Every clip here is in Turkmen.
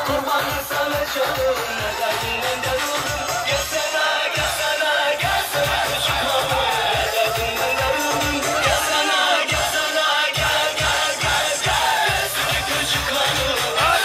Kurbanım sana canım, ne derdinden darıldım. Gelsene, gelsene, gelsene küçük hanım. Ne derdinden darıldım. Gelsene, gelsene, gel, gel, gel, gel. Gelsene küçük hanım. Vay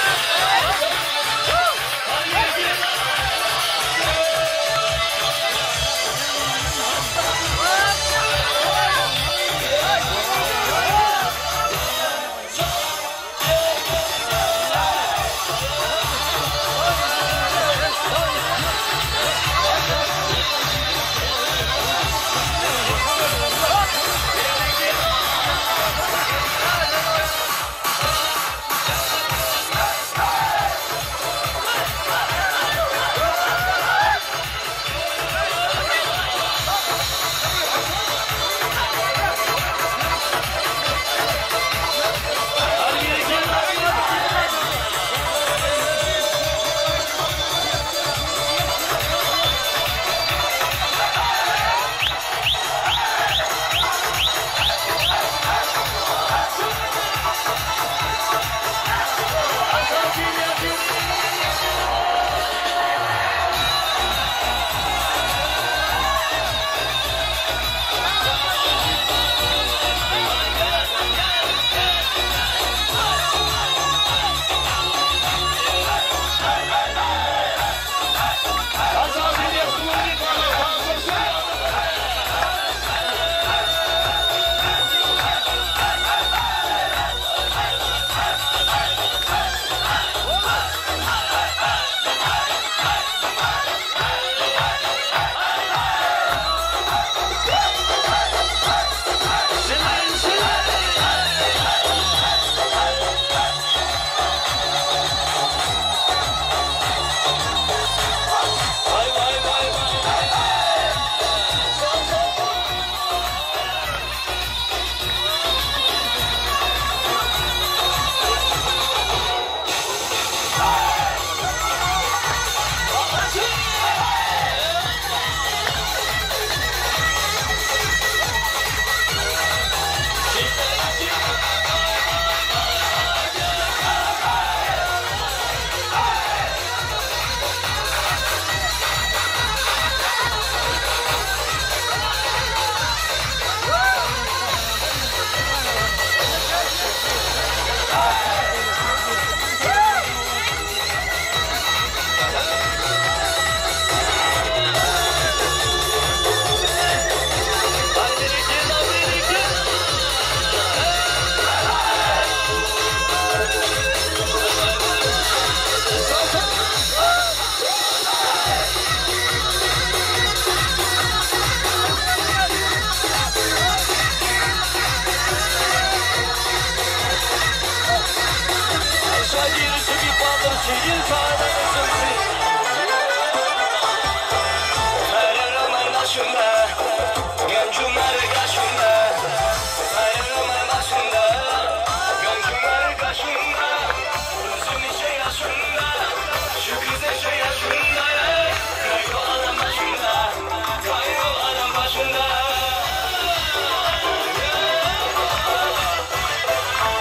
vay vay vay.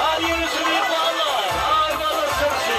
Hadi yürüsün bir bağlar, arkalı sürçü.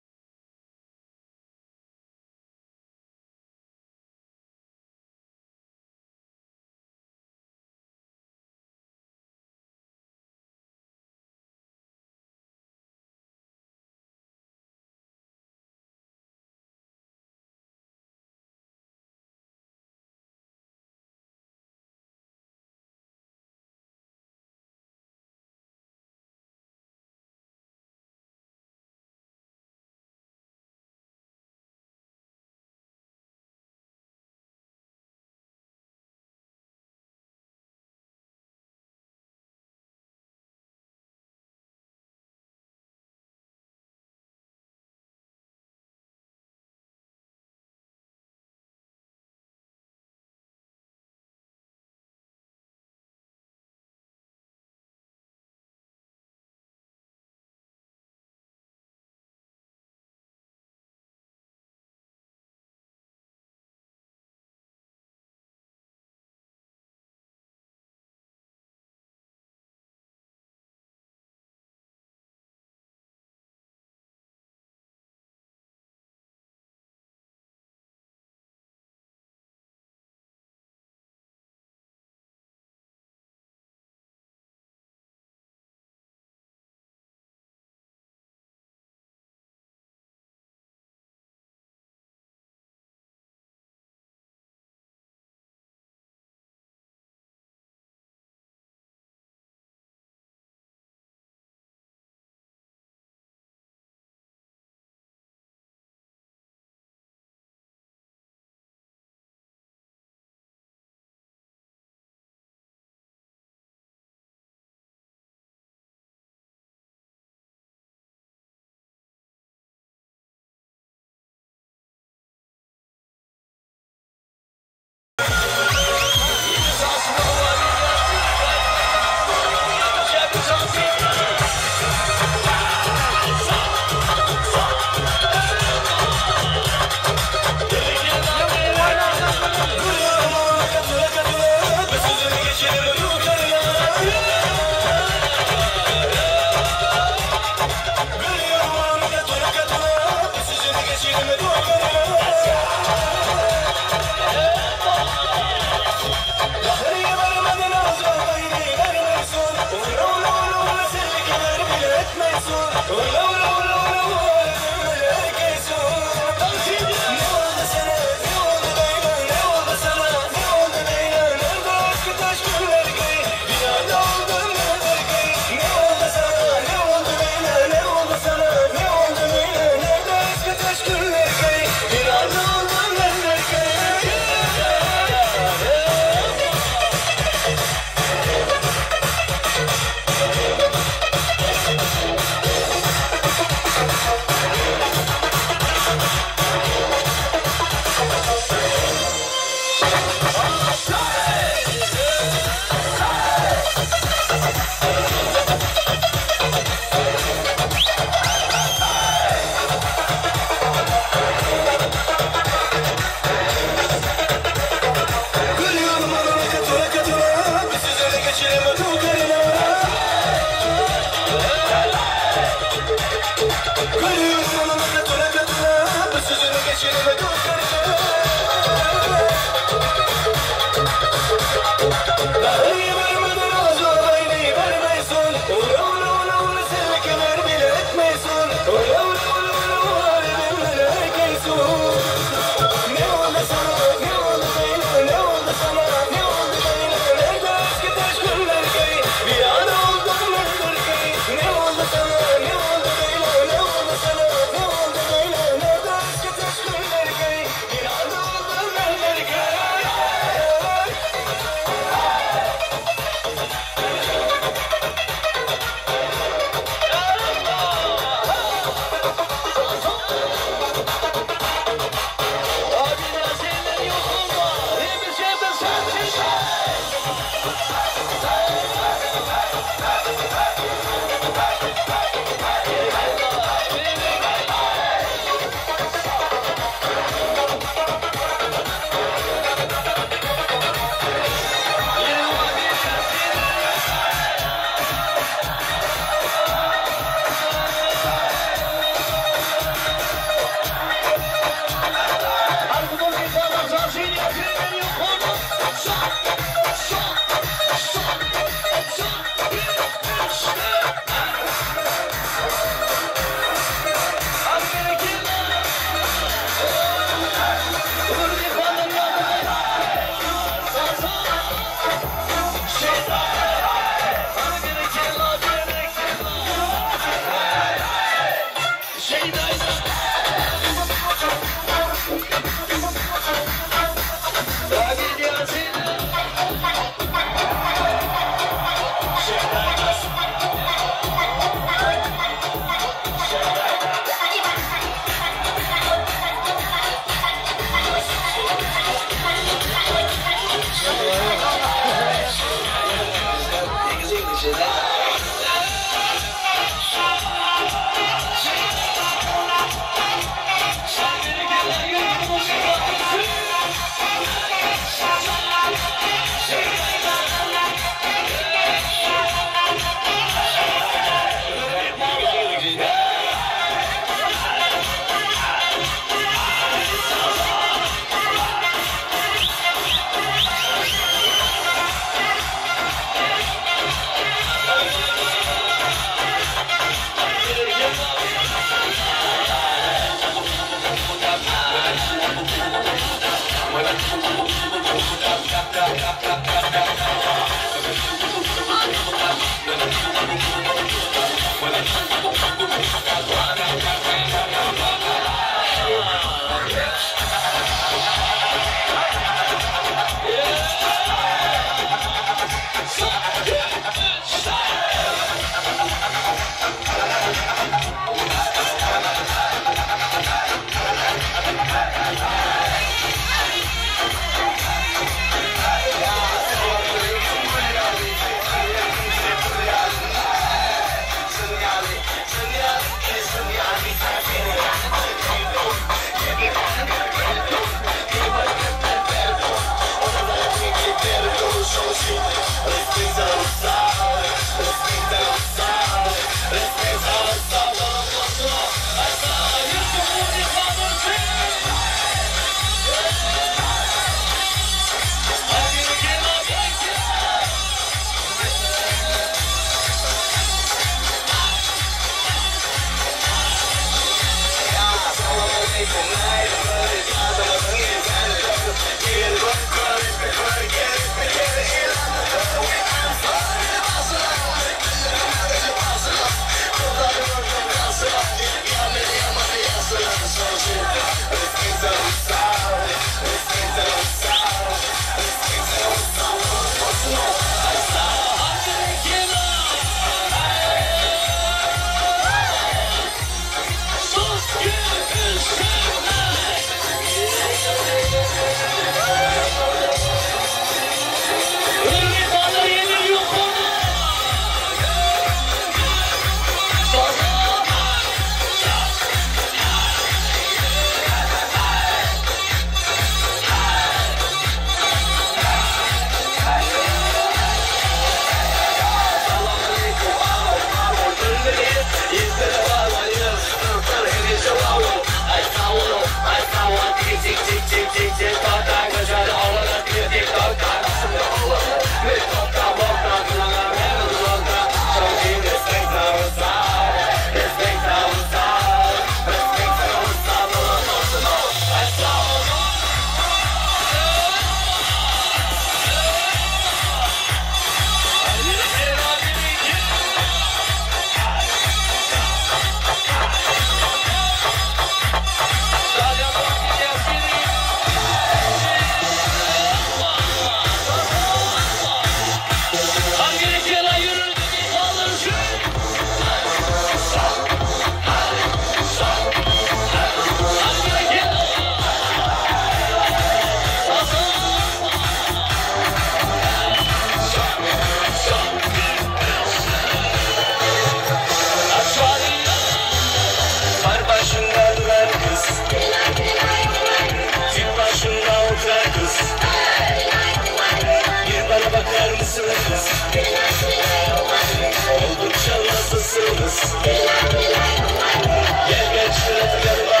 Gel gel şöyle otur yanıma.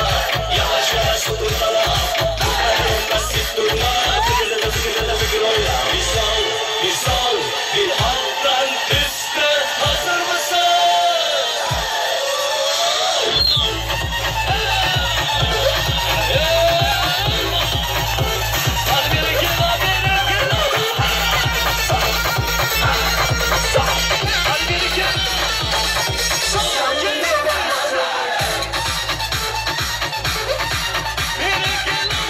Yavaş yavaş otur bana. Durma durma sık durma. Tıkırda tıkırda tıkır oyna. Bir sol, bir sol, bir alttan üstte. Hazır mısın? Hadi bir iki, bir iki. Hadi bir iki. Sol, iki. Bir iki.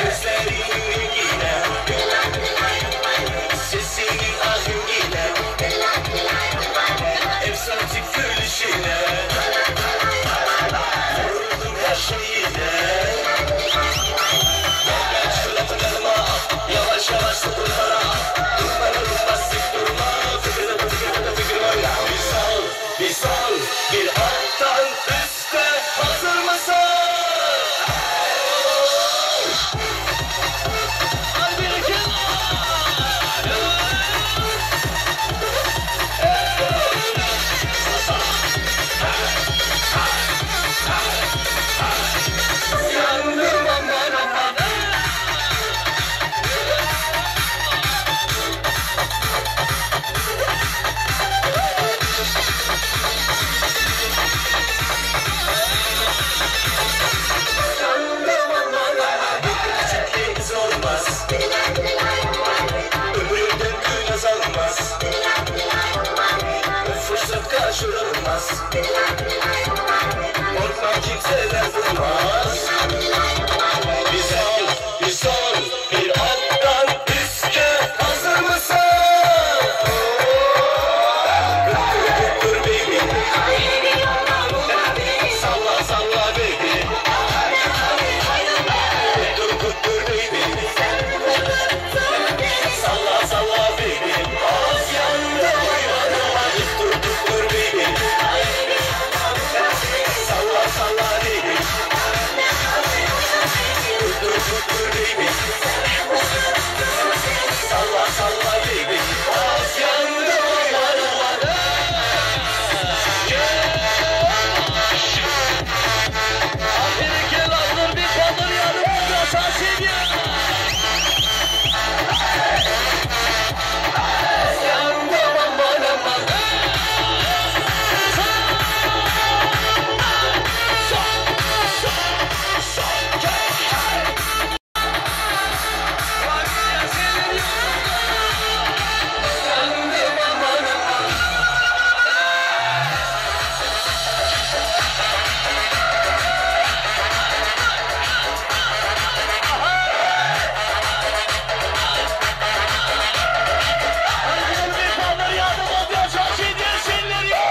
Gözlerinin rengine, sesinin ahengine, efsancık gülüşüne, vuruldum her şeyine. Gel gel şöyle otur yanıma, yavaş yavaş otur bana. Durma durma sık durma, tıkırda tıkırda tıkır oyna. Bir sol, bir sol, bir alttan üstte. Hazır mısın? Hadi bir iki. Yandım aman aman. Yandım aman aman. Bu küçükle kız olmaz. Ömrümden gün azalmaz. Bu fırsat kaçırılmaz. Korkma kimseden vurmaz. Bir sol, bir sol, bir alttan üstte. Hazır mısın? Kıttır kıttır baby. Salla salla baby. Kıttır kıttır baby. Salla salla baby. Az yandı. Kıttır kıttır baby. Salla salla baby. Kıttır kıttır baby. Salla salla baby. Az yandı. Bir iki landır bir kaldır yarım şaşır ya. Yandım aman aman. Yandım aman aman. Hadi bir kaldır yardım oluyor şaşır ya.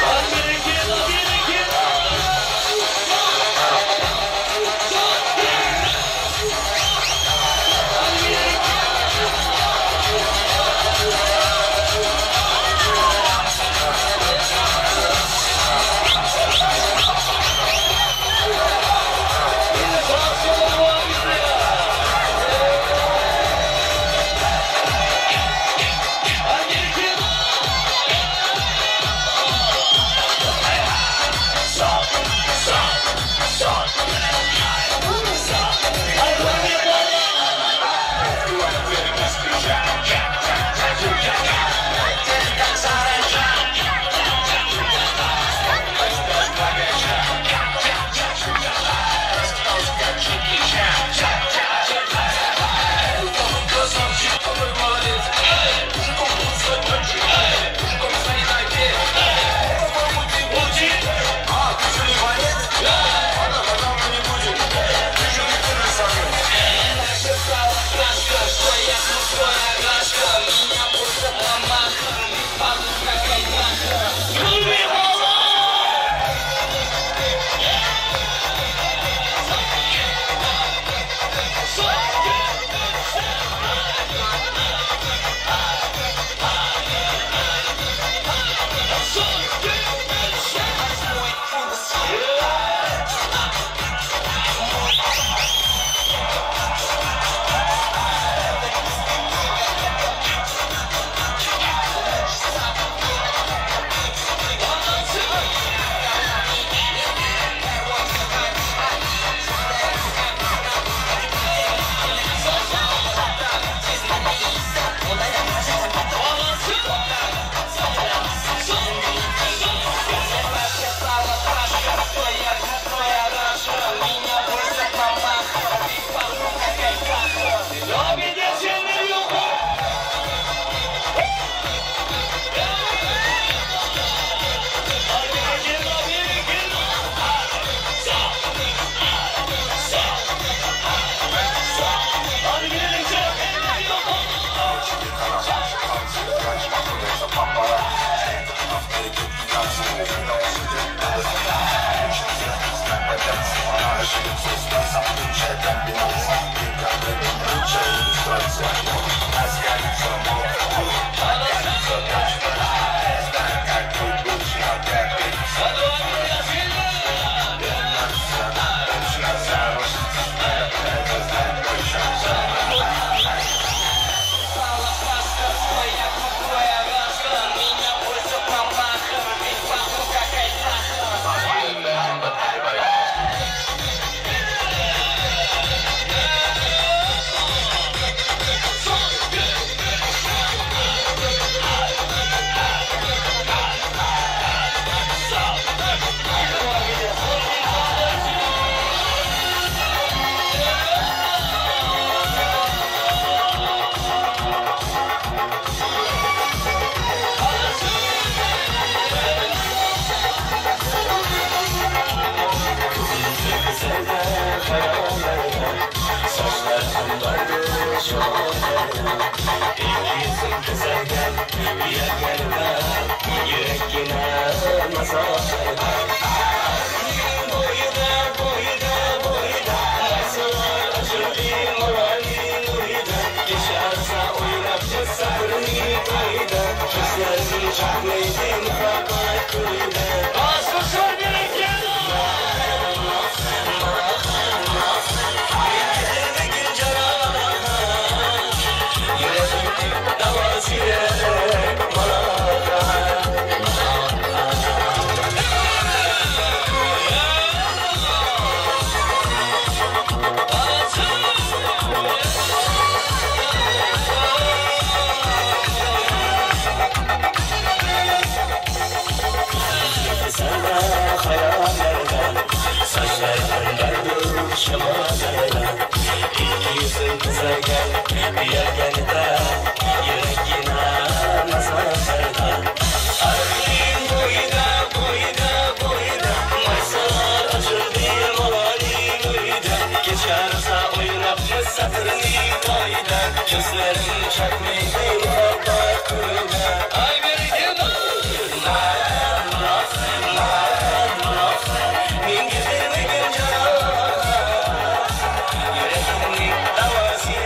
Hadi bir iki, bir iki. Ilki ýüzüň gyzarýar ýakarda, Ýürekgine mazarda. Arlyň boýuda, boýuda, boýuda, Maýsalar açyldy malaly oýda. Geçerse oýnap sabryny toýda, Gözlerim çakmaýdy muhabbat toýda. Ilki ýüzüň gyzarýar ýaganda, Ýüregine nazarda. Arlyň boýda, boýda, boýda, Maýsalar açyldy malaly oýda. Geçerse oýnap sabryny toýda, Gözlerim çakmaýdy muhabbat toýda. Aý berekella! Men getirmegin jana, Ýüregimniň dawasy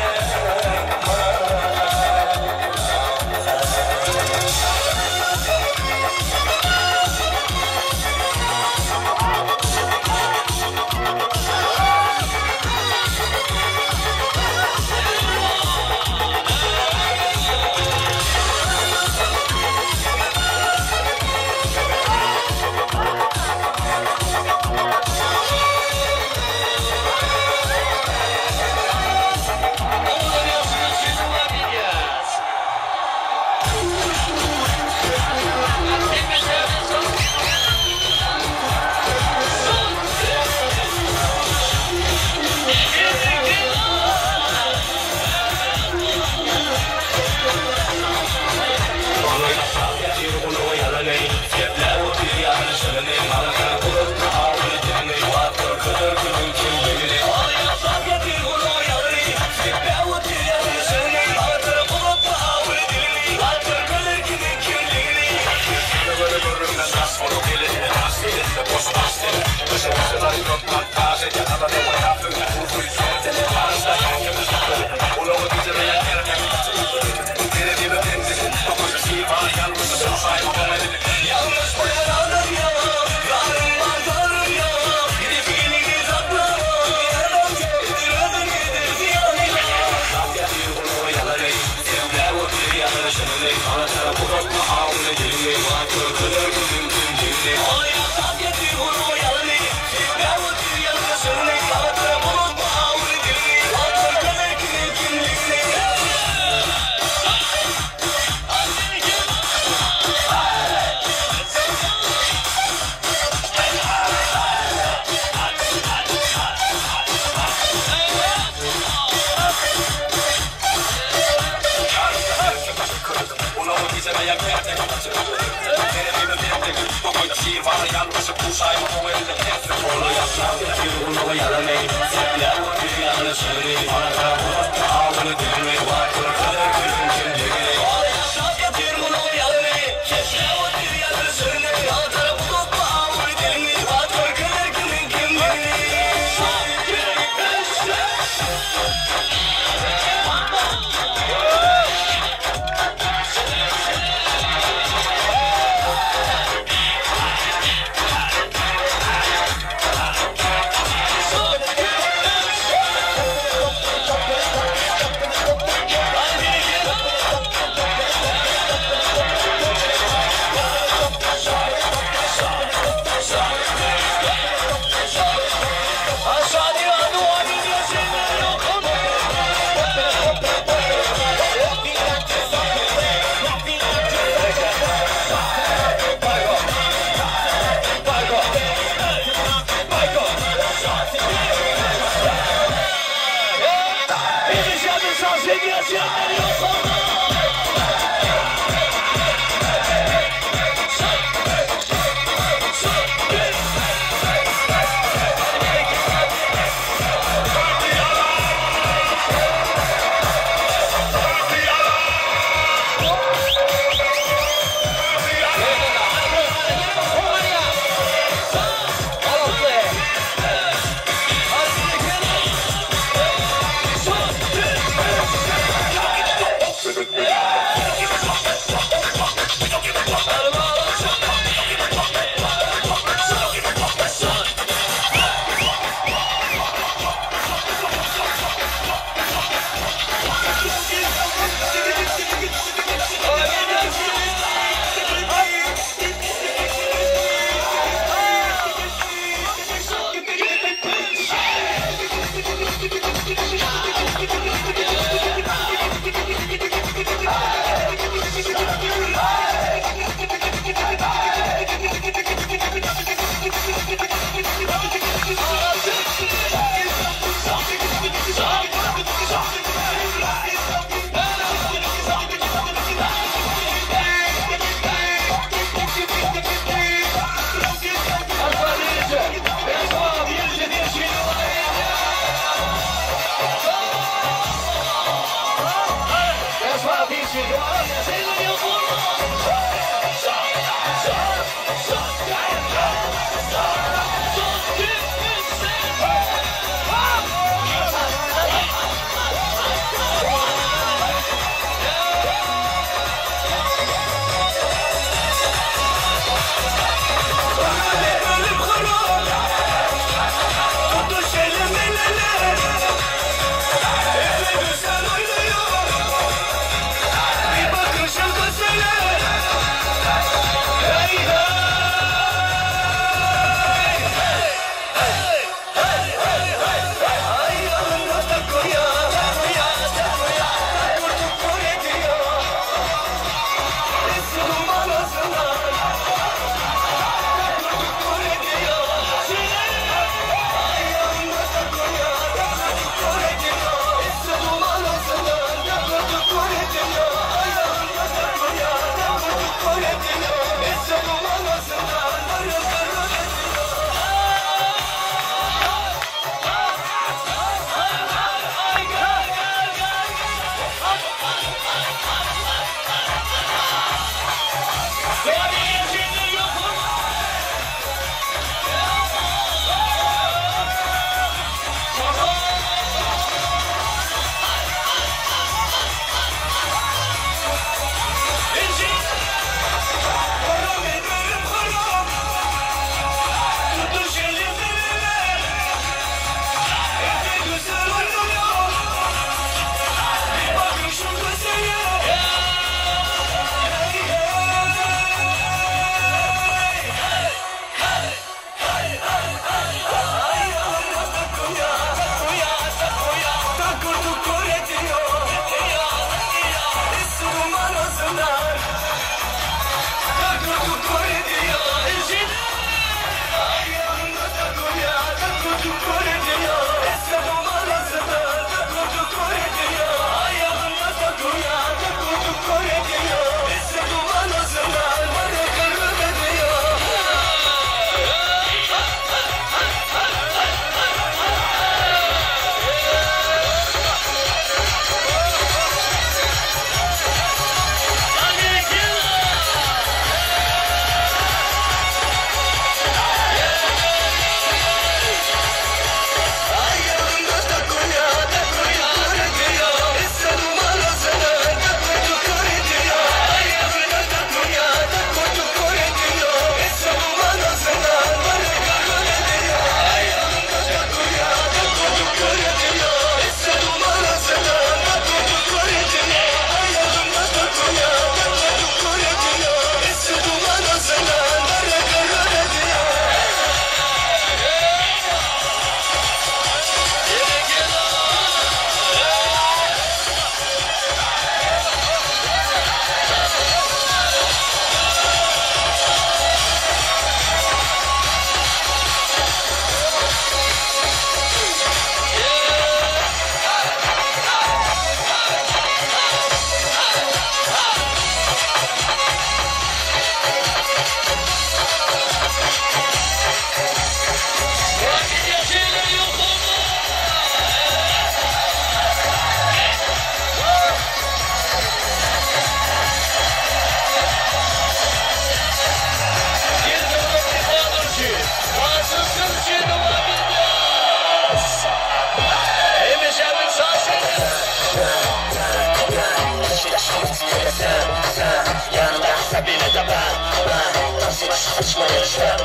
bir de ben Ben dans ediş saçma yarışa. Hadi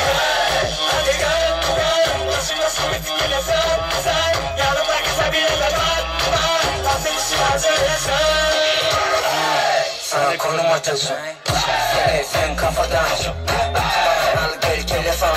gel, hadi gel, gel. Başıma şimdi sen, sen. Yanımda kısa bir de ben, ben. Dans edişi Sana konum atacağım. Sen, sen kafadan. Al gel telefon.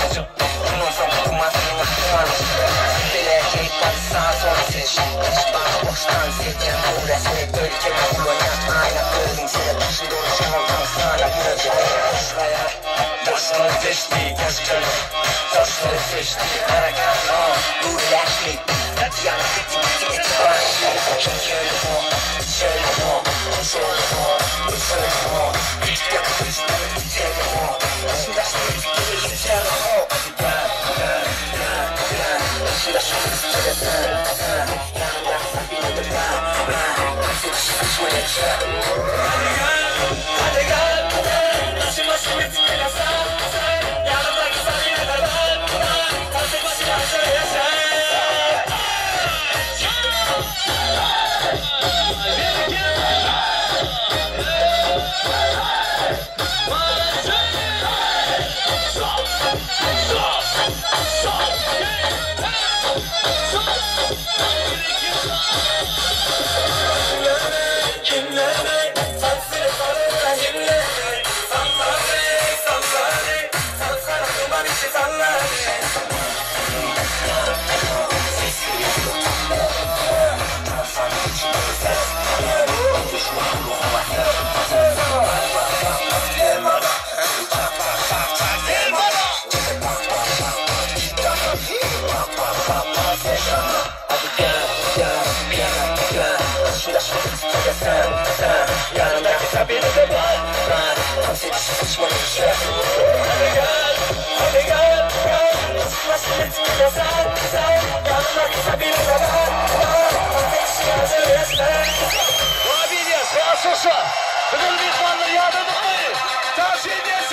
Hadi gel, başıma şimdi sen, sen. Yanımdaki sen de ben, ben. Dans edişi hazır. Hadi gel, hadi gel, gel. Sen, sen. Yanımda kısa bir de ben, ben. Dans edişi hazır Biziň myhmanlar ýadadykmy? Tans edýäs.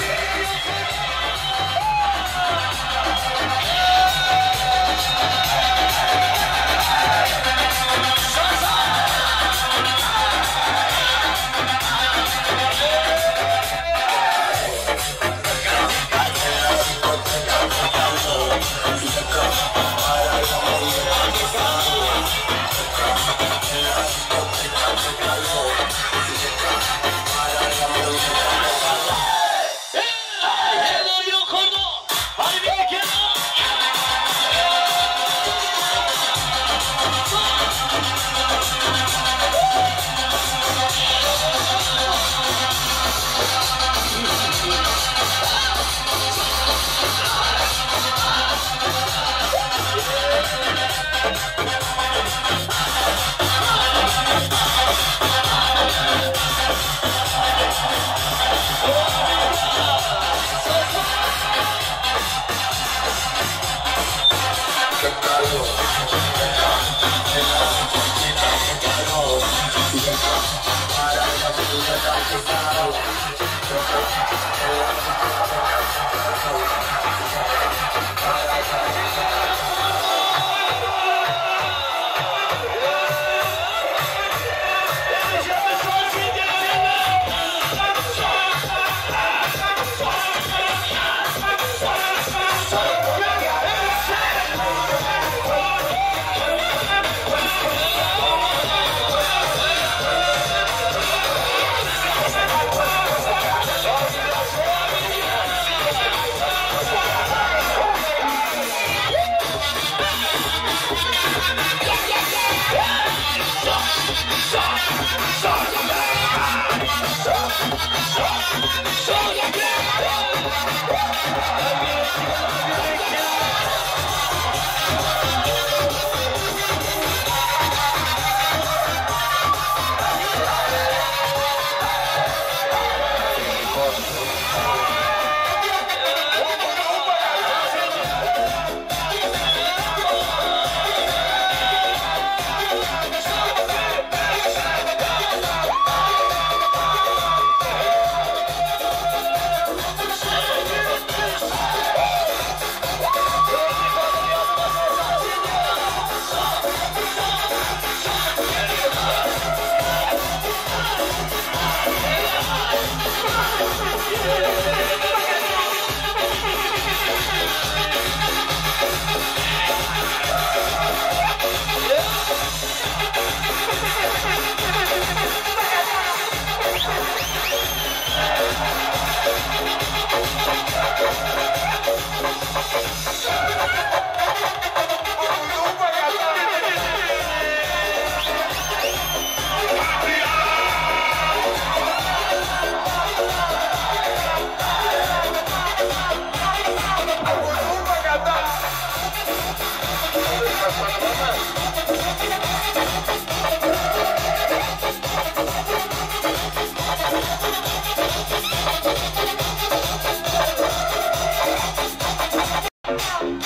Aý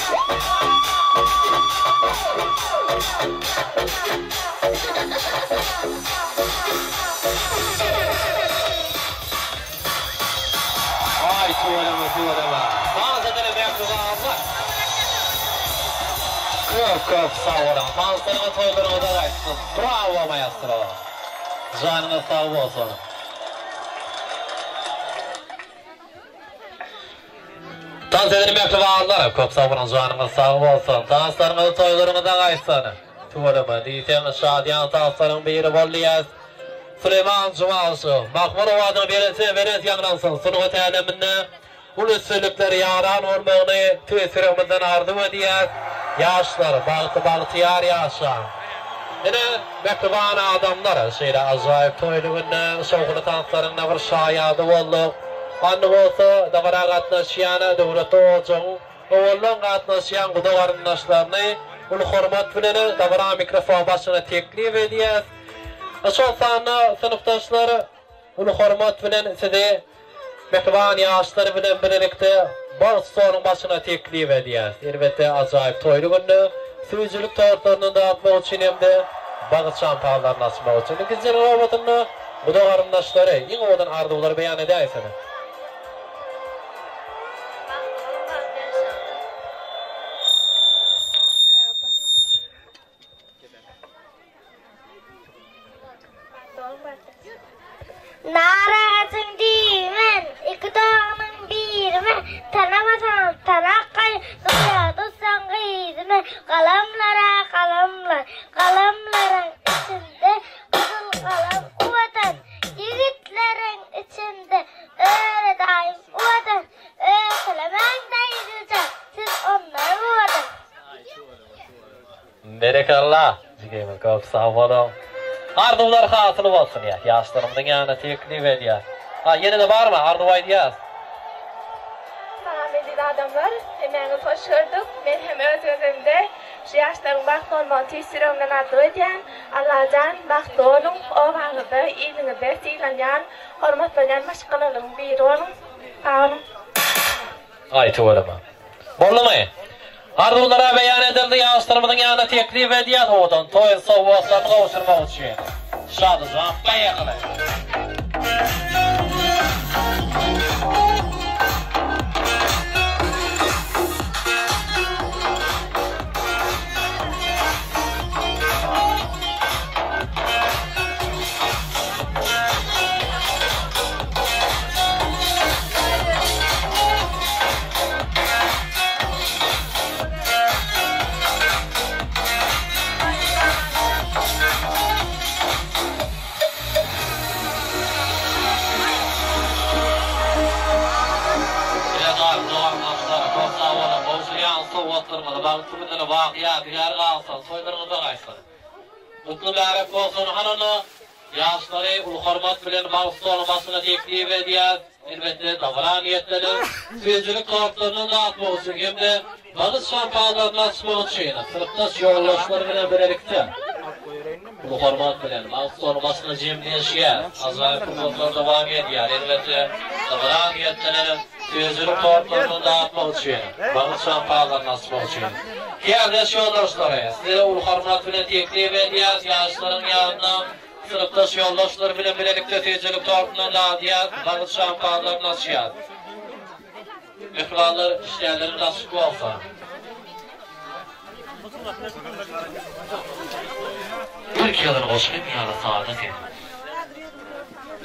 tüweleme tüweleme. Tans edene mähribanlar. Köp köp sag boluň. Tanslaryňyz toýlaryňyza gaýtsyn. Brawo maestro. Janyňyz sag bolsun. Tans edene mähribanlar. Köp sag boluň janyňyz sag bolsun. Tanslaryňyz toýlaryňyza gaýtsyn. Tüweleme diýseň şadyýan tanslaryň biri boldy. Süleýman Jumaşow, Mahmur owazyňy belentden belent ýaňlansyn, sungat äleminde uly üstünlikler ýaran bolmagyny tüýs ýüregimizden arzuw edýäs. Ýaşlar, bagtly bagtyýar ýaşaň! Ine, mähriban adamlar, şeýle ajaýyp toýly günde şowhunly tanslaryň-da bir şaýady bolduk. Indi bolsa dabara gatnaşýan döwletli ojagyň Owaldan gatnaşýan guda garyndaşlaryny uly hormat bilen dabara mikrofon başyna teklip edýäs. Şol sanda synpdaşlar uly hormat bilen sizi mähriban ýaşlar bilen birlikde bagt stoluň başyna teklip edýäs. Elbetde ajaýyp toýly günde süýjülik tortlaryny datmak üçin hem-de bagt şampanlaryny açmak üçin. Ikinji nobatynda guda garyndaşlary iň owadan arzuwlary beýan edäýsene. Nar agajyň düýbi-men, iki doganyň biri-men, Tanamasaňyz tanak gaý, gyza tutsaň gyzy-men, Galamlar-a galamlar, galamlaryň içinde Gyzyl galam owadan, ýigitleriň içinde Öre daýym owadan, öýkelemäň daýyjan, siz ondanam owadan. Berekella jigimiz köp sag boluň. Arzuwlar hasyl bolsun ýa ýaşlarymyzyň ýanyna teklip edýäs. Ha ýenede barmy arzuw aýdýas. Salam eziz adamlar, hemmäňizi hoş gördük. Men hem öz gezegimde şu ýaşlaryň bagtly bolmagyny tüýs ýüregimden arzuw edýän. Allajan bagtly boluň, obaňyzda, iliňizde sylanýan, hormatlanýan maşgalalaryň biri boluň. Sag boluň. Aý tüweleme. Boldumy? Arzuwlara beýan edildi ýaşlarymyzyň ýanyna teklip edýäs owadan toý sowgatlaryny gowşurmak üçin. Şadyjan baýakyly. Sowgatlaryňyzy bagtly günlere baky ýadygär galsyn, toýlaryňyzda gaýtsyn. Gutly mübärek bolsun hanana ýaşlary uly hormat bilen bagt stoluň başyna teklip edýäs. Elbetde dabara niýetlenen süýjülik tortlaryny datmak üçin hem-de bagyş şampanlaryny açmak üçin synpdaş ýoldaşlary bilen bilelikde uly hormat bilen bagt stoluň başyna jemlenişýär. Ajaýyp pursatlar dowam edýär. Elbetde dabara niýetlenen Süýjülik tortlaryny dagtmak üçin, bagyş şampanlaryny açmak üçin. Kärdeş ýoldaşlary, size uly hormat bilen teklip edýäris, ýaşlaryň ýanyna synpdaş ýoldaşlar bilen bilelikde süýjülik tortuny dadýas, bagyş şampanlaryny açýas. Mähribanlar, işdäleriňiz açyk bolsun! Ilki ýazan goşgym ýaly sada sen.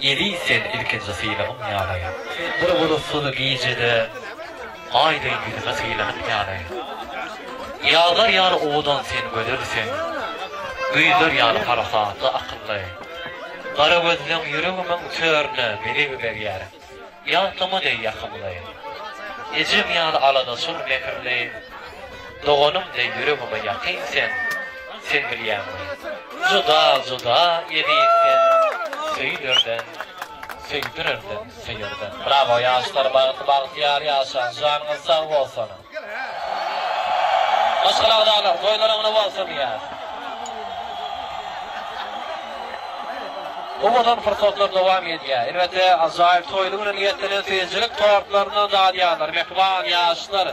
Eziz sen ilkinji sylagym ýaly. Bir bulutsyz gijede Aý deý ýüzüme sylanym ýaly. Ýazlar ýaly owadan sen gözel sen. Güýzler ýaly parasatly akylly. Gara gözleň ýüregimiň törüne bezeg berýär. Ýatlama deý ýakymly. Ejem ýaly aladaçyl mähirli, Doganym deý ýüregime ýakyn sen, Sen bilýäňmi, juda, juda eziz sen, Söýülerden, söýdürerden, söýerden. Bravo ýaşlar bagtly bagtyýar ýaşaň janyňyz sag bolsun. Maşgala agzalar toýlaryňyz bolsun diýýäs. Owadan pursatlar dowam edýär. Elbetde, ajaýyp toýly güne niýetlenen süýjülik tortlaryndan dadýarlar mähriban ýaşlar.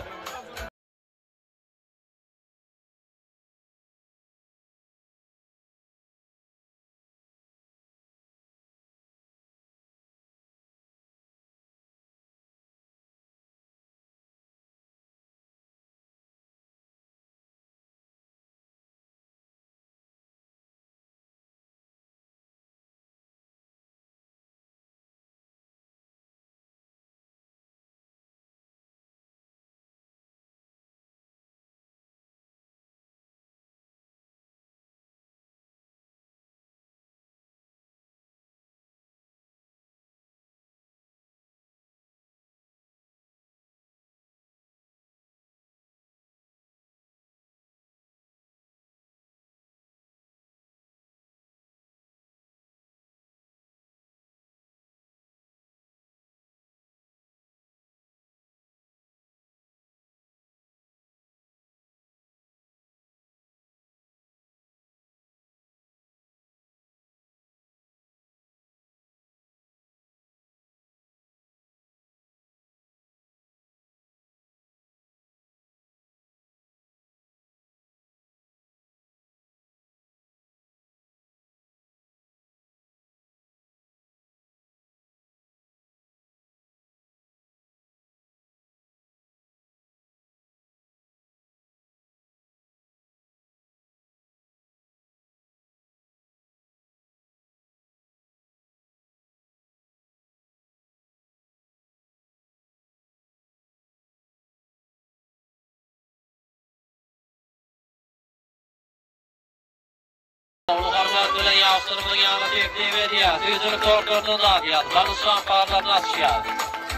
Hormat bilen ýaşlarymyzyň ýanyna teklip edýäs. Süýjülik tortlaryny dadýas, bagyş şampanlaryny açýas.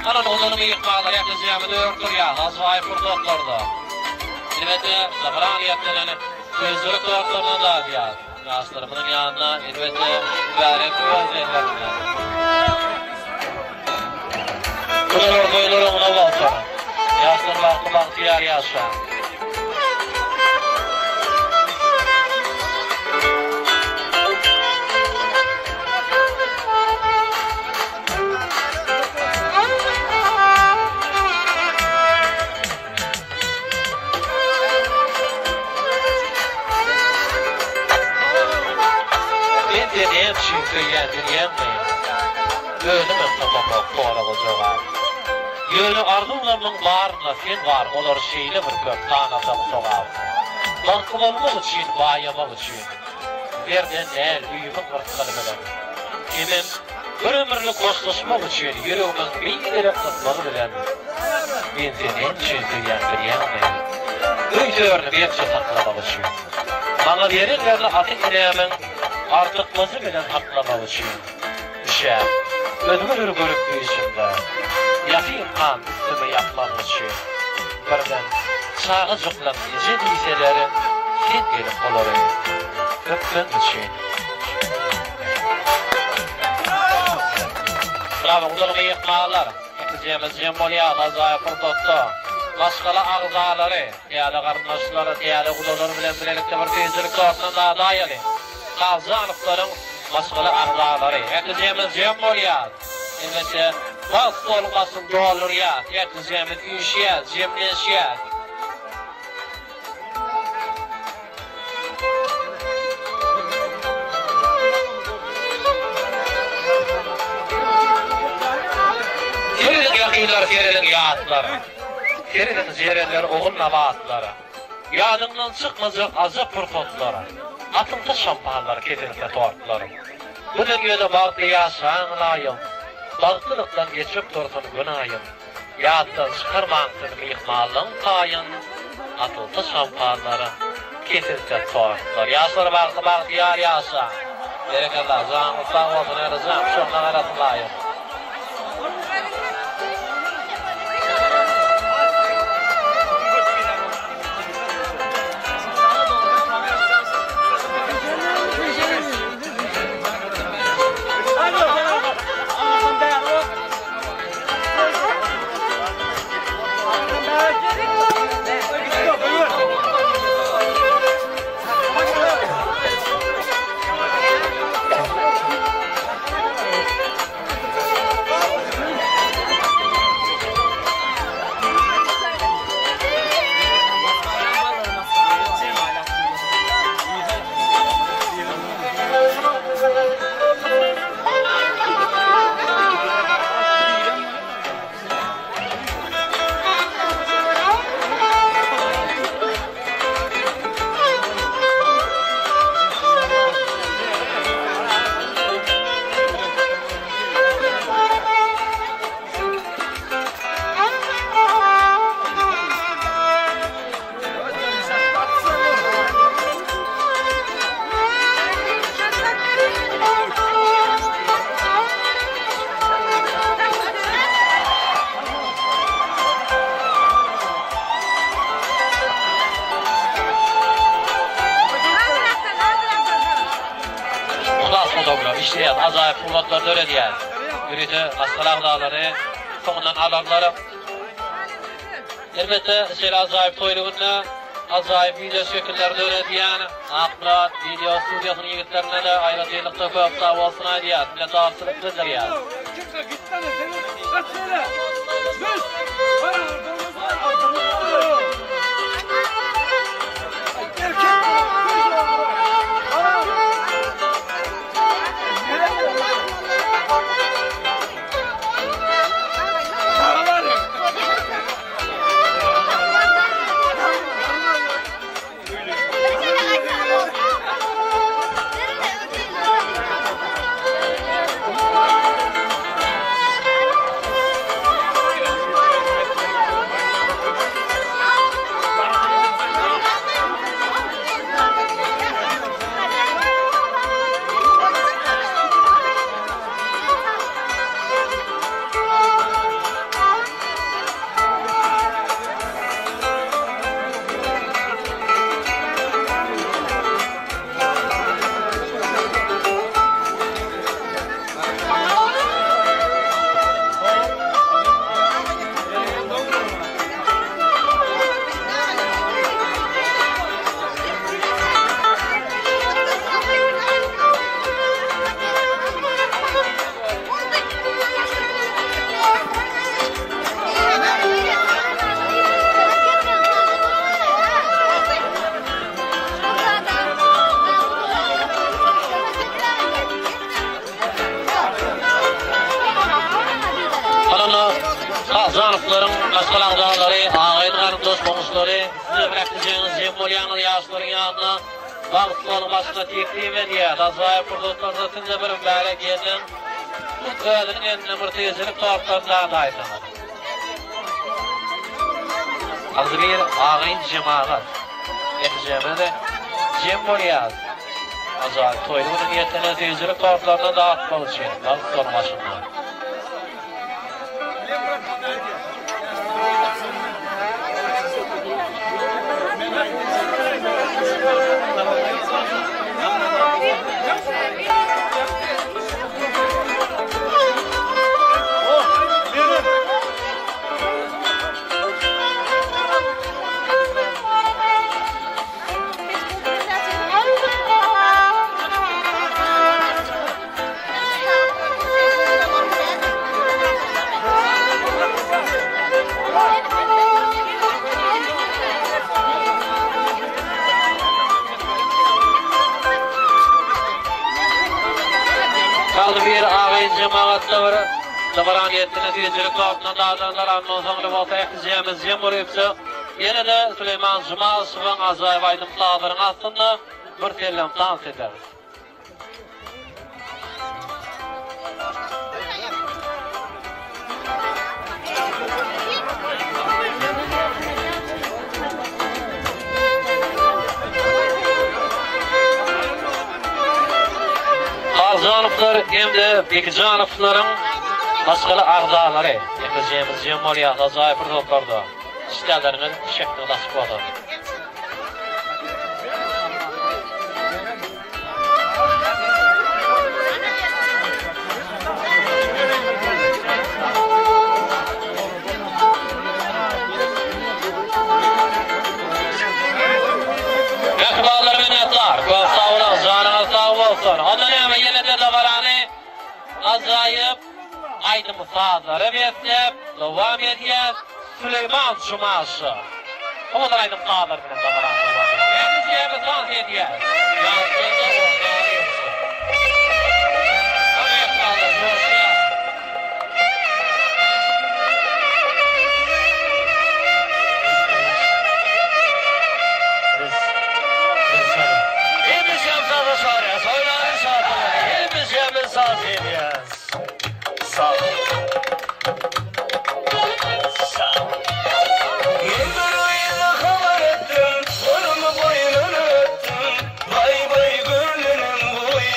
Galan uzaly myhmanlary ählijämiz ör turýas, ajaýyp pursatlarda. Elbetde, dabara niýetlenen süýjülik tortlaryny dadýas. Ýaşlarymyzyň ýanyna, elbetde, mübärek öz ellerinden. Gudalar toýlar oňuna bolsun. Ýaşlar bagtly bagtyýar ýaşa. Men seni näme üçin söýýän bilýäňmi? Özümem tapamok soraga jogap. Ýöne arzuwlarymyň barynda sen bar olar şeýle bir köp sanasaň sogap. Bagtly bolmak üçin baýamak üçin. Zerden däl öýümiň rysgaly bilen. Hemem bir ömürlik hoşlaşmak üçin ýüregimiň biderek gysmagy bilen. Men seni näme üçin söýýän bilýäňmi? Öý törini berkje saklamak üçin. Maňa berenlerini ata-enemiň artykmajy bilen aklamak üçin. Üşäp, özgeleri görüp düýşümde, ýatyrkam üstüme ýapmak üçin. Birden çagajyklam eje diýseler, sen gelip olary öpmegiň üçin. Brawo gudaly myhmanlar! Ählijemiz jem bolýas ajaýyp pursatda. Maşgala agzalary, täze garyndaşlar, täze gudalar bilen bilelikde bir süýjülik tortuna dadaýalyň. Gazjanowlaryň maşgala agzalary, ählijemiz jem bolýas. Elbetde, bagt stoluň başyny doldurýas, ählijemiz üýşýäs, jemlenşýäs. Serediň ýakynlar, serediň ýatlar. Serediň jerenler, ogul-nabatlar. Ýadyňdan çykmajak ajap pursatlar. Atylsa şampanlar, kesilse tortlar. Bu dünýede bagtly ýaşaň ylaýym. Bagtlylykdan geçip dursun gün-aýym. Ýatdan çykarmaň siz myhmanlygyň taýyn, Atylsa şampanlar, kesilse tortlar. Ýaşlar bagty bagtyýar ýaşaň. Berekella, janyňyz sag bolsun Ärjan, şonda garasyn laýyk. Yhlas fotogram işleýär, ajaýyp suratlar döredýär. Ýörite maşgala agzalary soňundan alarlar. Elbetde, şeýle ajaýyp toýly günde ajaýyp wideo şekilleri döredýän Akmyrat wideo studiýasynyň ýigitlerine-de aýratynlykda köp sag bolsun aýdýas, minnetdarçylyk bildirýäs. Jumanowlaryň maşgala agzalary, agaýyn-garyndaş goňşulary, siz hem ählijeňiz jem bolýaňyz ýaşlaryň ýanyna bagt stoluň başyna teklip edýäs. Ajaýyp pursatlarda siz-de bir mübärek gelniň hut özüniň elinden bir süýjülik tortlaryny dadaýsaňyz. Agzybir agaýyn jemagat, ählijemiz jem bolýas. Ajaýyp toýly günüň ýetene süýjülik tortlaryny datmak üçin bagt stoluň başynda. Agzybir agaýyn jemagatda bir dabarany ýetdine süýjülik tortundan dadanlar andan soňra bolsa ählijemiz jem bolupjyk ýene-de Süleýman Jumaşewiň ajaýyp aýdym-sazlaryň astynda bir sellem tans ederis. Haljanowlar hem-de Bekijanowlaryň maşgala agzalary ählijemiz jem bolýas ajaýyp pursatlarda. Işdäleriňiz şähdiňiz açyk bolsun. Mähribanlar minnetdar. Köp sag boluň, janyňyz sag bolsun. Onda näme ýene-de dabarany ajaýyp aýdym-sazlara besläp dowam edýäs. Süleýman Jumaşow. Owadan aýdym-sazlar bilen dabarany dowam edýäs. Ählijemiz tans edýäs. Ýaşlarda orta ýokdur. Hany myhmanlar joşýar. Men bir gyza habar etdim, Onuň boýnun öpdüm, Baý-baý gönlüniň goýy.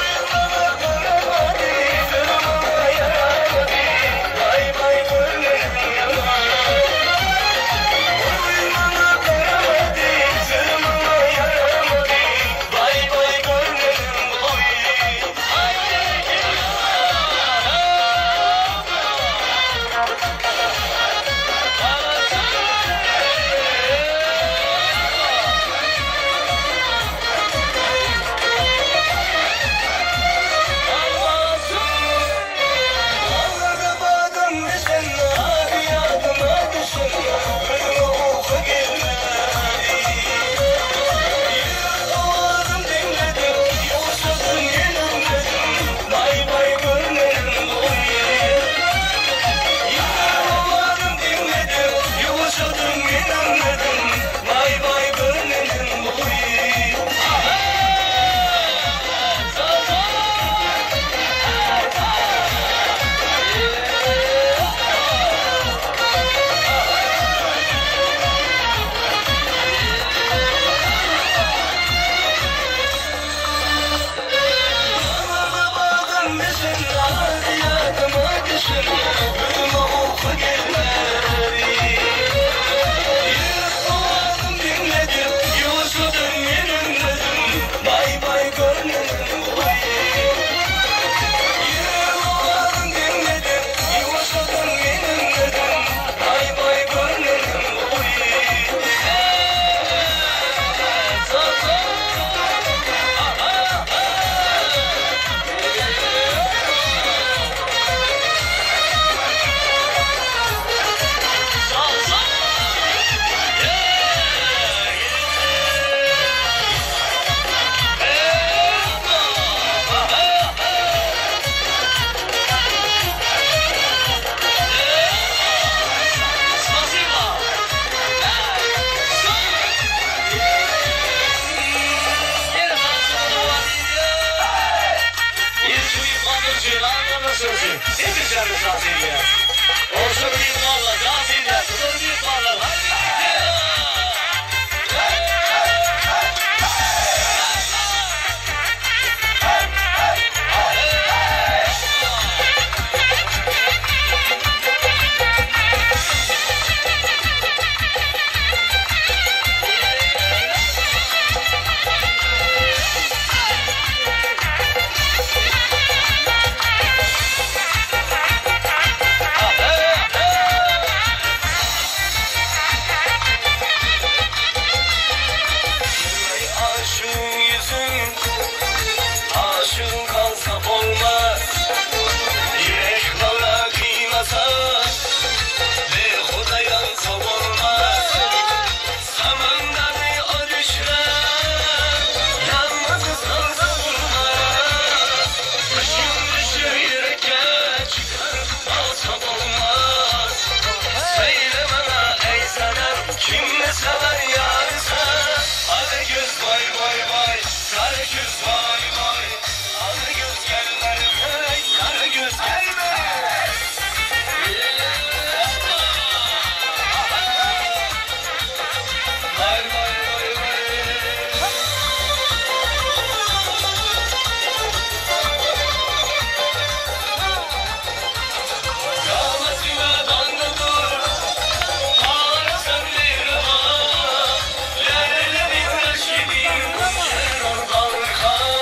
Gyz maňa garamady, Sözi maňa ýaramady, Baý-baý gönlüniň ýaly. Gyz maňa garamady, Sözi maňa ýaramady, Baý-baý gönlüniň goýy. Gijämiz dans edýäs. Goşa bir bala dans edýäs. Gyzlar bir bala haýdy gidýäs. Aşığın yüzün, aşığın kalsa olmaz. Yürek bana kıymasa, bir Huda yansa olmaz. Samandan o düşer, yalnız kalsa olmaz. Başım düşür yüreğe, çıkar alsa olmaz. Söyle bana ey sanem, kim ne sever yarsa? Arı göz vay vay vay, kara göz vay vay. Arı göz gelme, hey, kara göz gelme. Vay vay vay vay. Kâmetime dandır, ağrısın bir ha. Lelelerin eşiği, şer oradan kal.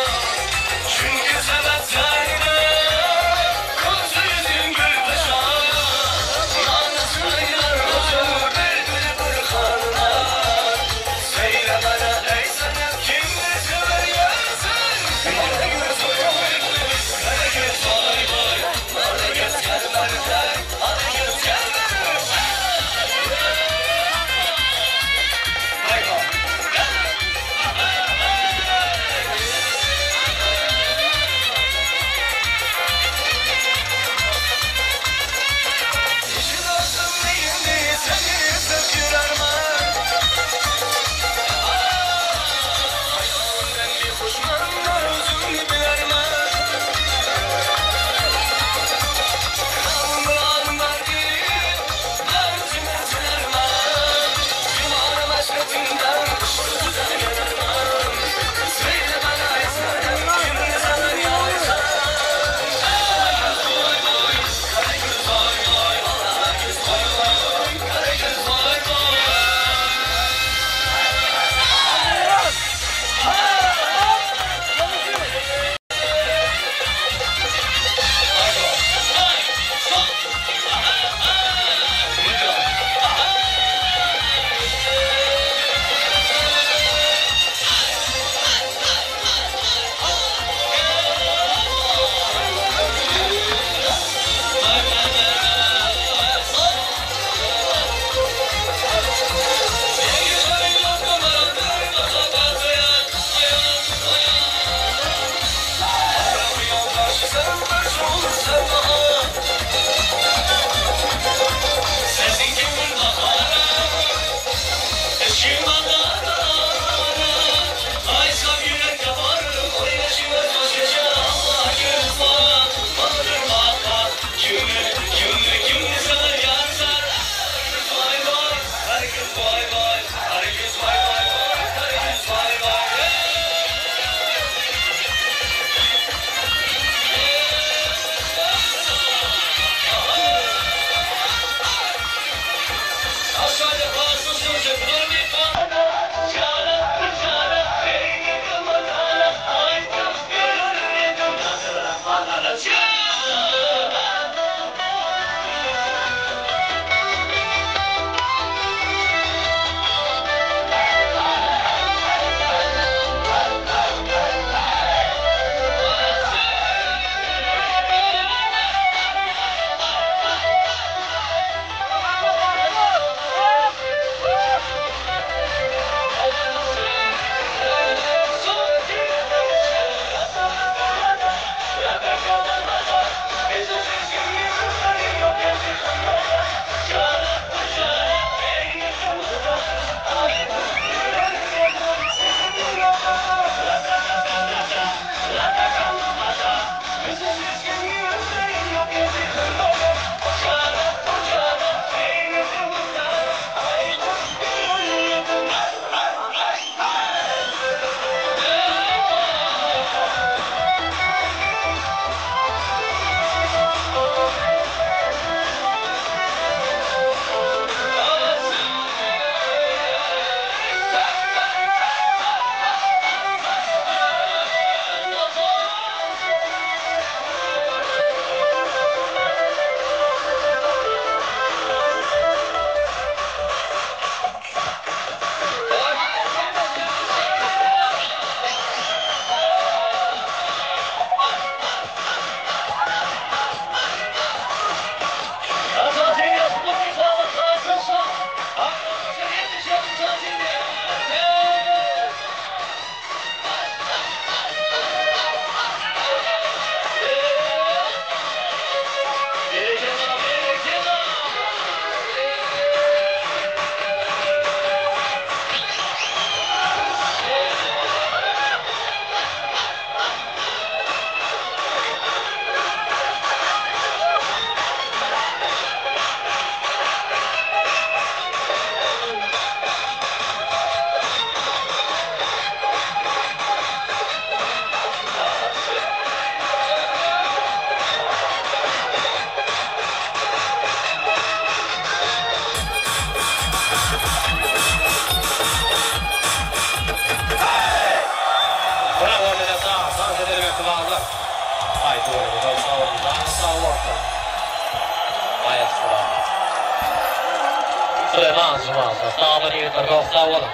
Oglanlar ýigitler köp sag boluň.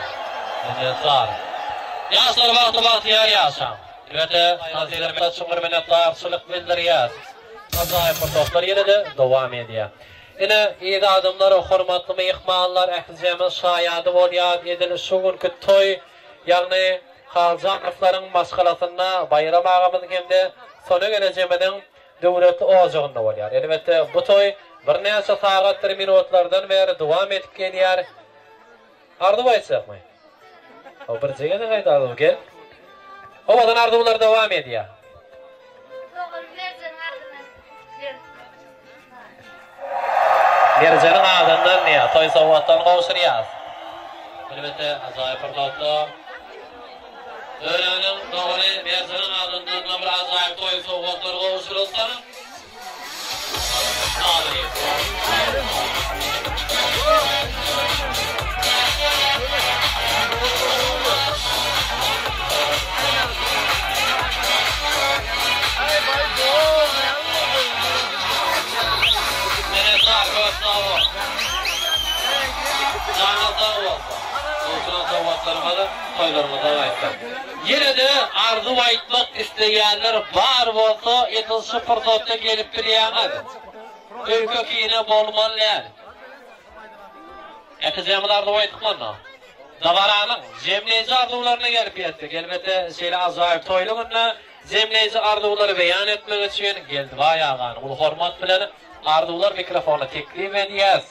Minnetdar. Ýaşlar bagtly bagtyýar ýaşaň. Elbetde tansylarymyza çuňňur minnetdarçylyk bildirýäs. Ajaýyp pursatlar ýene-de dowam edýär. Ine, yz adamlar, hormatly myhmanlar ählijemiz şaýady bolýas edil şu günki toý, ýagny Haljanowylaryň maşgalasynda Baýram agamyzyň hem-de Sona gelejemiziň döwletli ojagynda bolýar. Elbetde, bu toý birnäçe sagatdyr minutlardan bäri dowam edip gelýär. Arzuw aýtjakmy? Ho, birje gezek aýt Arzuw, gel. Owadan arzuwlar dowam edýär. Doganym Merjeniň adyndan gel. Merjeniň adyndan diýýär, toý sowgatlaryny gowşurýas. Elbetde, ajaýyp pursatda Döwranyň dogany Merjeniň adyndan-da bir ajaýyp toý sowgatlary gowşurylsyn. Minnetdar, köp sag bol. Janyňyz sag bolsun. Gowşuran sowgatlaryňyz toýlaryňyzda gaýtsyn. Ýene-de arzuw aýtmak isleýänler bar bolsa edil şu pursatda gelip bilýäňiz. Öýke-kine bolmaly däl. Äkijemiz arzuw aýtdyk onda. Dabaranyň jemleýji arzuwlaryna gelip ýetdik. Elbetde, şeýle ajaýyp toýly günde jemleýji arzuwlary beýan etmek üçin Geldibaý agany uly hormat bilen arzuwlar mikrofonyna teklip edýäs.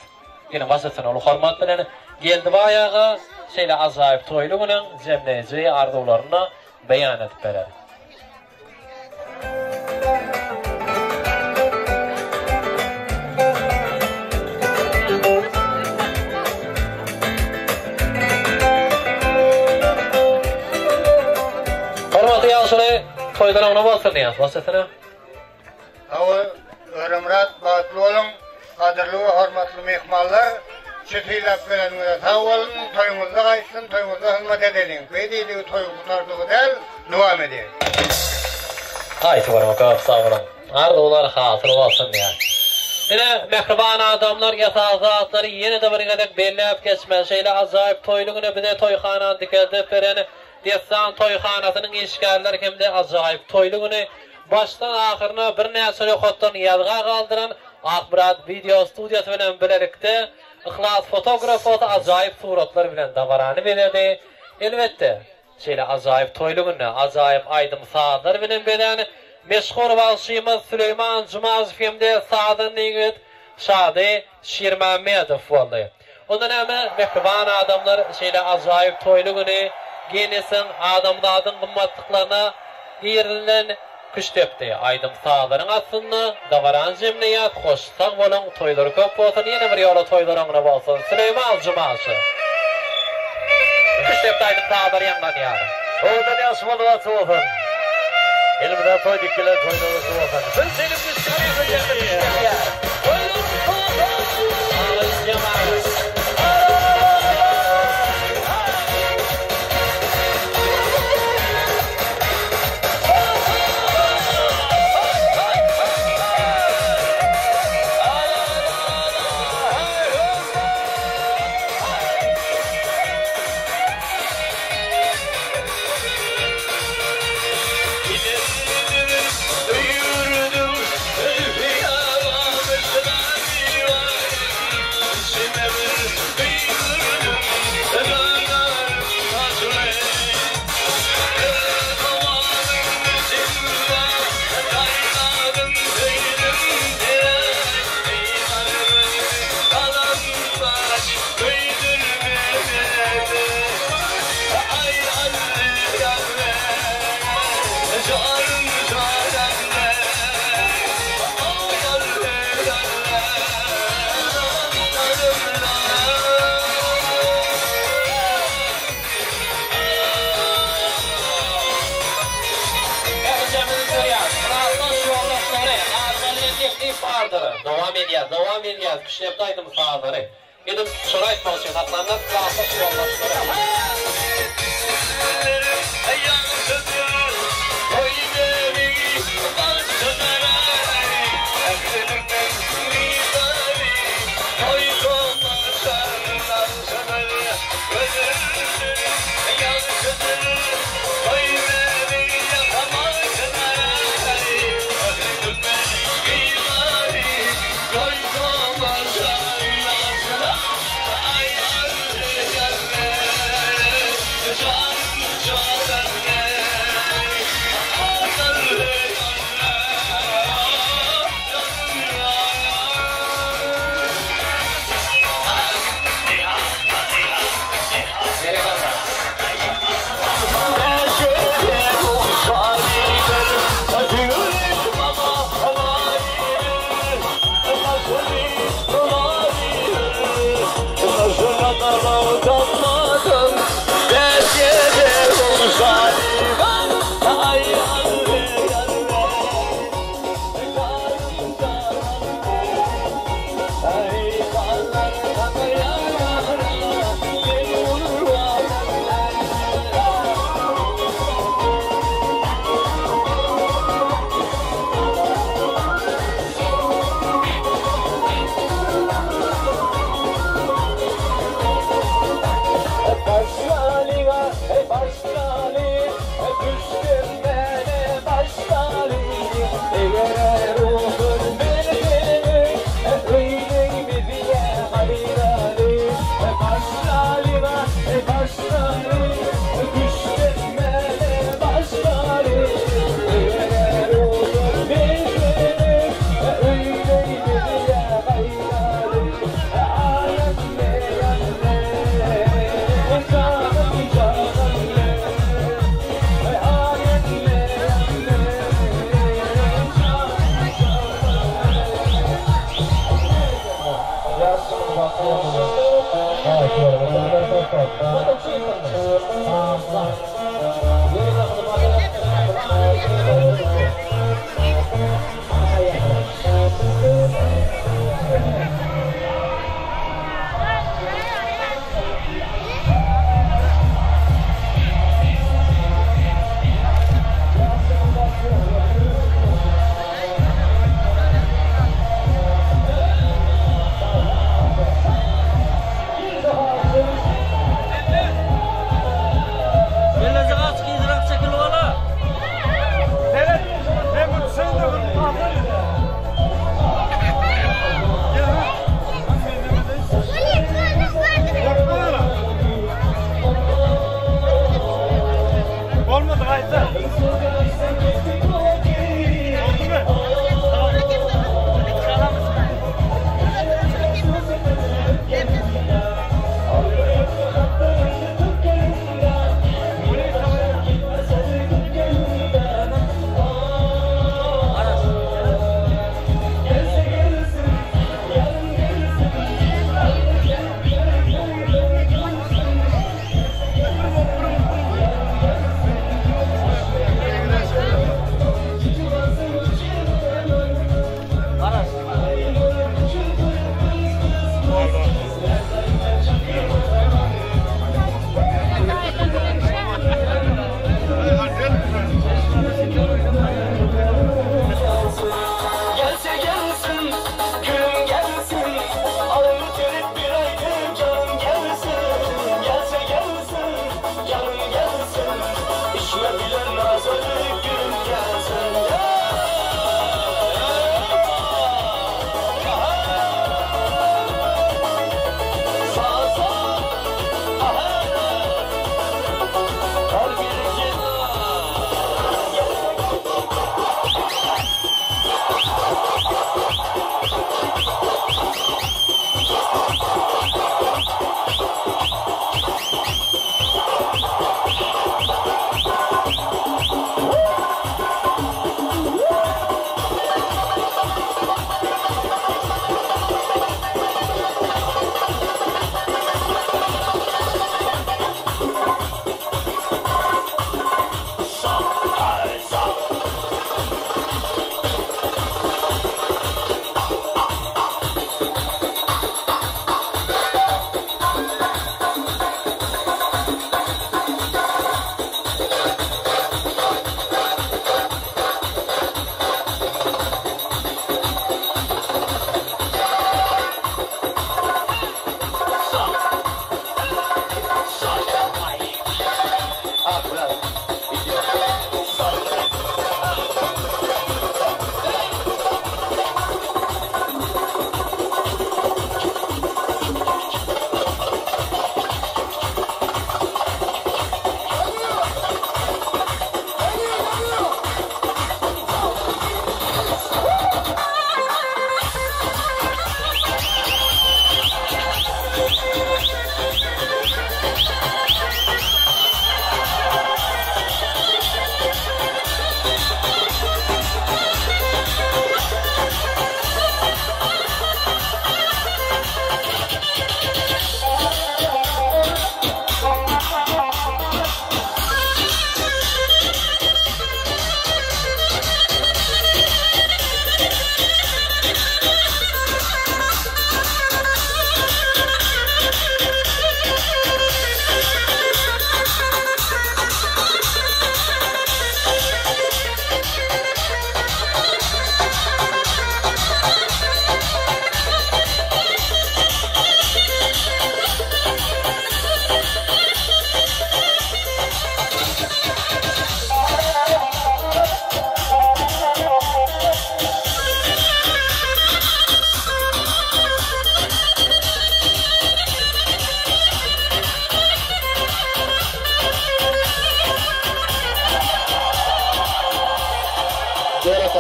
Geliň baş üstüne uly hormat bilen Geldibaý aga şeýle ajaýyp toýly günüň jemleýji arzuwlaryny beýan edip berer. Hormatly ýagşyly toýdan oňuna bolsun diýýäs. Baş üstüne. Hawa, Öremyrat bagtly boluň, gadyrly we hormatly myhmanlar, şu sylap geleniňize sag boluň, toýuňyzda gaýtsyn, toýuňyzda hyzmat edeliň. Beý diýdigi toýuň gutardygy däl, dowam edýär. Haýsy görme köp sag boluň. Arzuwlar hasyl bolsun diýýän. Ine, mähriban adamlar, esasy zatlary ýene-de bir gezek belläp geçmeli. Şeýle ajaýyp toýly güne bize toýhanany dikeldip beren Dessan toýhanasynyň işgärleri hem-de ajaýyp toýly güni Başdan ahyryna birnäçe nokatdan ýazga galdyran Akmyrat wideo studiýasy bilen bilelikde Yhlas fotograf bolsa ajaýyp suratlar bilen dabarany bezedi. Elbetde, şeýle ajaýyp toýly günde ajaýyp aýdym-sazlar bilen bezän meşhur bagşymyz Süleýman Jumazow hem-de sazanda ýigit Şady Şirmämmedow boldy. Onda näme, mähriban adamlar, şeýle ajaýyp toýly güni Ginnesiň adamzadyň gymmatlyklaryna girizilen küştdepdi aýdym-sazlaryň astynda dabarany jemleýäs, hoş sag boluň, toýlar köp bolsun, ýene bir ýola toýlar oňuna bolsun, Süleýman Jumaşew. Küştdepdi aýdym-sazlar ýaňlanýar. Owadan ýagşy bolup aty bolsun. Elimize toý dikilen toýlar gutly bolsun. Biz seni Dowam edýäs, dowam edýäs, küştdepdi aýdym sazlary. Edil şony aýtmak üçin saklandyk, klasdaş ýoldaşlar.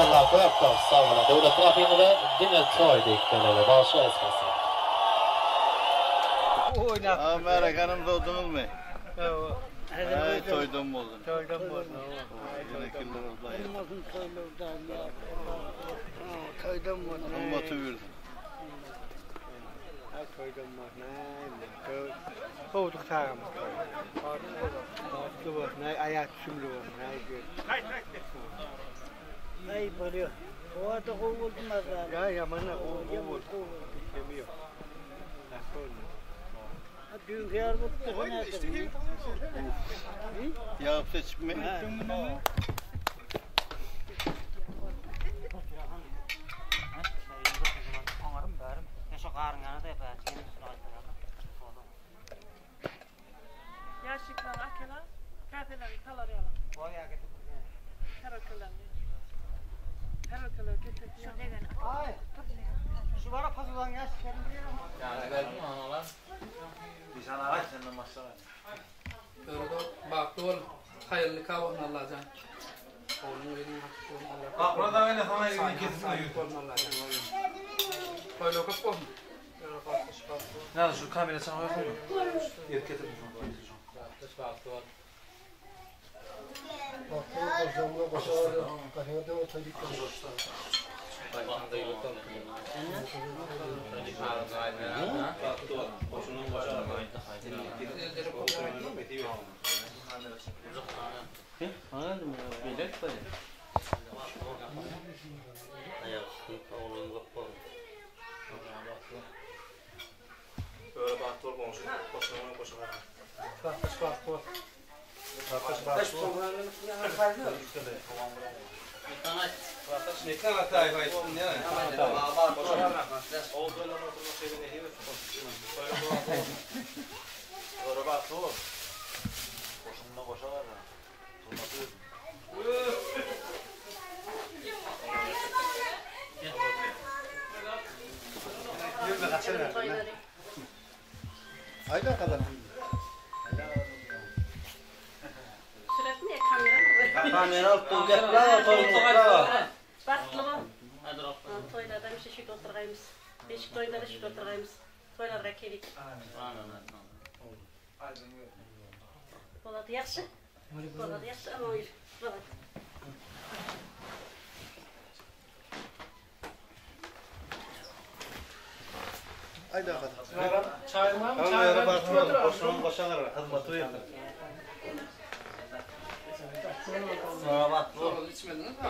Berekella köp köp sag boluň. Döwletli gapyňyza diňe toý diýip geleli. Bolşoýe spasibo. A märekänem sowduňyzmy? Hawa. Aý toýdan bolsun. Toýdan bolsun. Ýene kimler bolsa. Bolmasyn toýlardan ýa. Toýdan bolsun. Gymmaty bersin. Aý toýdan bolsun. Aý. Sowduk sagymyz. Bagtly bolsun. Aý aýat sümli bolsun. Aý. Aý bolýar. Howa-da gowy boldy mazaly. Ýa ýaman gowy boldy. Kemi ýok. Ýagşy boldy. Ha düýnki ýaly bolup dursa nädersiň? Ýagyp seçipmi? Ýaşyklaň akela käselerini salar ýaly. Tarelkalaryny. Tarelkalary getirip Şu degeni. Şu bara pazulan ýaşyklaryny bir ýere Öwrede bagtly bol. Haýyrly nikah bolsun Allajan. Ogluň gyzyň bagtly bolsun Allah. Bolsun Allajan. Toýlar köp bolsun. Näde şu kamera çaňa ýokmy? Ýer getirdim şony. Bagtly bol. Öyle bagtly bol goňşy. Goşunyň goşuny. Bagtly bol. Öyle bagtly bol. Goşunyna goşa bar. Hayda kadar. Süretmi kamera mı? Kamera alıp dur gel. Bravo toýun bravo. Bagtly bol. Toýlarda hemişe şeýdip oturgaýmyz. Beşik toýunda da şeýdip oturgaýmyz. Toýlarga kelik. Bolady ýagşy. Bolady ýagşy aman ýür. Bolady. Hayda kadar. Çaýyň Öyle bagtly bol. Goşunyň goşa bar. Hyzmaty bersin. Içmediňiz mi?